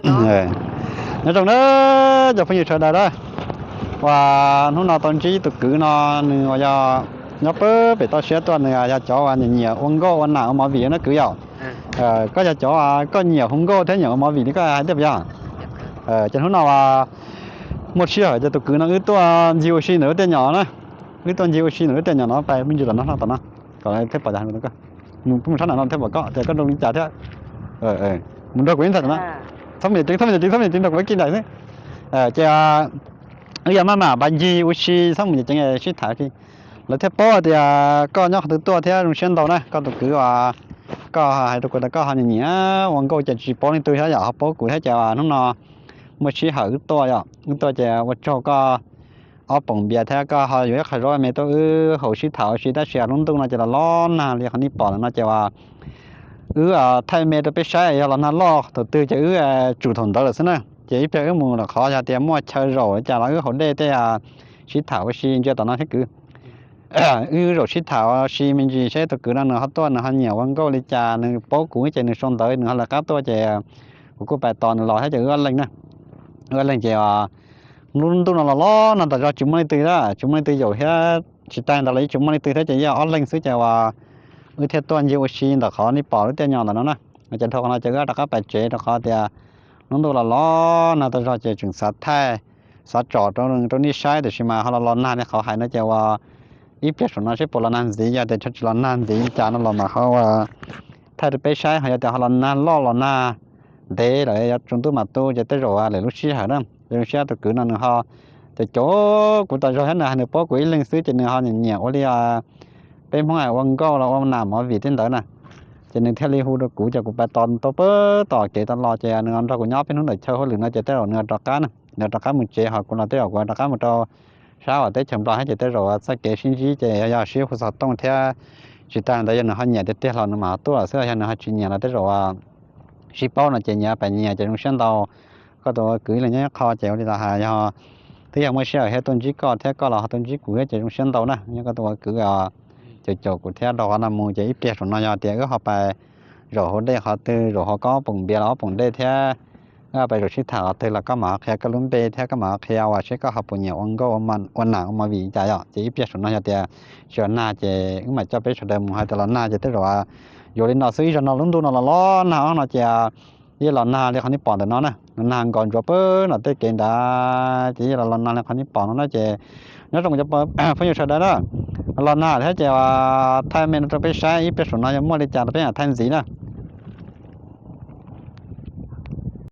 Nyob zoo na cov phooj ywg sawv daws na, uas hnub no tau ntsib tus kwv no, nws uas yog nyob pem toj siab tuaj, nws yog cov uas nyiam ua nkauj ua nam ua movie na kwv yom. Koj yog cov koj nyiam hu nkauj thiab nyiam ua movie li koj hais tiag puas yog? Ces hnub no uas muaj sij hawm ces tus kwv no wb tuaj ncig ua si ntawm lub tiaj nyom na. Wb tuaj ncig ua si ntawm lub tiaj nyom no pais me ntsis tom no, tom no, kom thiaj pom, mus sab nram no thiaj pom koj tias koj zoo li cas thiab. Mus nrog kuv ib ntag tom no. Txhob mus yam ceev, txhob mus yam ceev, txhob mus yam ceev, nrog kuv ib kis daim xwb. Ces wb yuav maj mam pais ncig ua si, txhob mus yam ceev, sib tham si, lawv thiaj paub tias koj nyob qhov twg tuaj thiab. Zoo siab ntau na koj tus kwv uas koj hais rau kuv tias koj ho nyiam nyiam ua nkauj ces tsis paub leej twg thiab yom, ho paub kuv thiab ces hnub no muaj sij hawm wb tuaj yom, wb tuaj ces ua tsaug koj ob poom npias thiab koj ho yuav ib qho zaub me tuaj wb haus sib tham ua si. Tab sis lub ntuj no ces los los nag li qhov nej pom ntawm no ces uas wb thaij me rau peb saib, yog los nag loj thaum twg ces wb tsum thaum ntawd lawm xwb na. Ces ib pliag wb mus lawm qhov yog tias muaj chaw zaum li cas los wb haus dej tej sib tham ua si ntsia tom no thiab kwv. Wb zaum sib tham ua si me ntsis seb tus kwv no nws ho tuaj nws ho nyiam ua nkauj li cas, nws paub kuv ces nws sau ntawv nws ho lawv qab tuaj ces kuv kuj pais tos nws los thiab ces wb ob leeg na. Wb ob leeg ces lub ntuj no los los nag tas zog tsis muaj leej twg thiab, tsis muaj leej twg yaum thiab, tsis tas ntawd los yeej tsis muaj leej twg thiab ces yog ob leeg xwb ces uas wb thiaj tuaj ncig ua si ntawm qhov nej pom lub tiaj nyom ntawm no na. Ces dhau qhov no ces wb rov qab pais tsev rau qhov tias lub ntuj los los nag tas zog ces tseem xav thaij, xav tsom rau nej saib tiam sis mas ho los los nag li qhov hais no ces uas ib pliag saum no seb puas los nag ntxiv, yog tias tsis los nag ntxiv li cas no los mas ho uas thaij rau peb saib, ho yog tias ho los nag loj los nag ntev lawm yuav tsaus ntuj mam tu ces tej zaum lwm lub sij hawm na. Ces zoo siab tus kwv no nws ho caum caum kuv tas zog thiab nws hais nws paub kuv ib leeg xwb ces nws ho nyiam nyiam ua li peb Hmoob hais ua nkauj los ua nam movie tej ntawd na. Ces nws thiaj li hu rau kuv ces kuv pais tos tau pem tom kev tau los ces nws nrog kuv nyob peb hnub ntawm chaw hauj lwm no ces tej zaum nws rov qab na, nws rov qab mus tsev ho kuv los tej zaum kuv rov qab mus rau sab uas teb chaws Nplog thiab ces tej zaum txoj kev sib ntsib ces yog sib hu xov tooj thiab. Tsis tas ntawd yog nws ho nyiam tiag tiag los nws mam tuaj lawm xwb, yog nws ho tsis nyiam los tej zaum sib paub no ces nyias pais nyias ces zoo siab ntau. Koj tus kwv ib leeg nyob ib qho ces ua li los hais yog twb yog muaj sij hawm thiab tuaj ntsib koj thiab koj los ho tuaj ntsib kuv thiab ces zoo siab ntau na. Nyob koj tus ua kwv caum caum kuv thiab rau qhov no mus ces ib pliag saum no yog tias wb ho pais zaum haus dej qhov twg, zaum haus koj ob poom npias los ob poom dej thiab wb pais zaum sib tham qhov twg los koj mam qhia koj lub npe thiab koj mam qhia uas seb koj ho puas nyiam ua nkauj ua nam ua movie li cas yom. Ces ib pliag saum no yog tias tsis los nag ces wb mam coj peb sawv daws mus, hais tias los nag ces tej zaum yuav li no xwb, ib zaug no lub ntuj no los los nag no ces yeej los nag li qhov nej pom ntawm no na, los nag nkos ntsuav pem no tej kev ntawd ces yeej los los nag li qhov nej pom no na. Ces nyob zoo cov phooj ywg sawv daws na, los nag thiab ces thaij me no rau peb saib, ib pliag saum no yog muaj li cas rau peb mam thaij ntxiv na.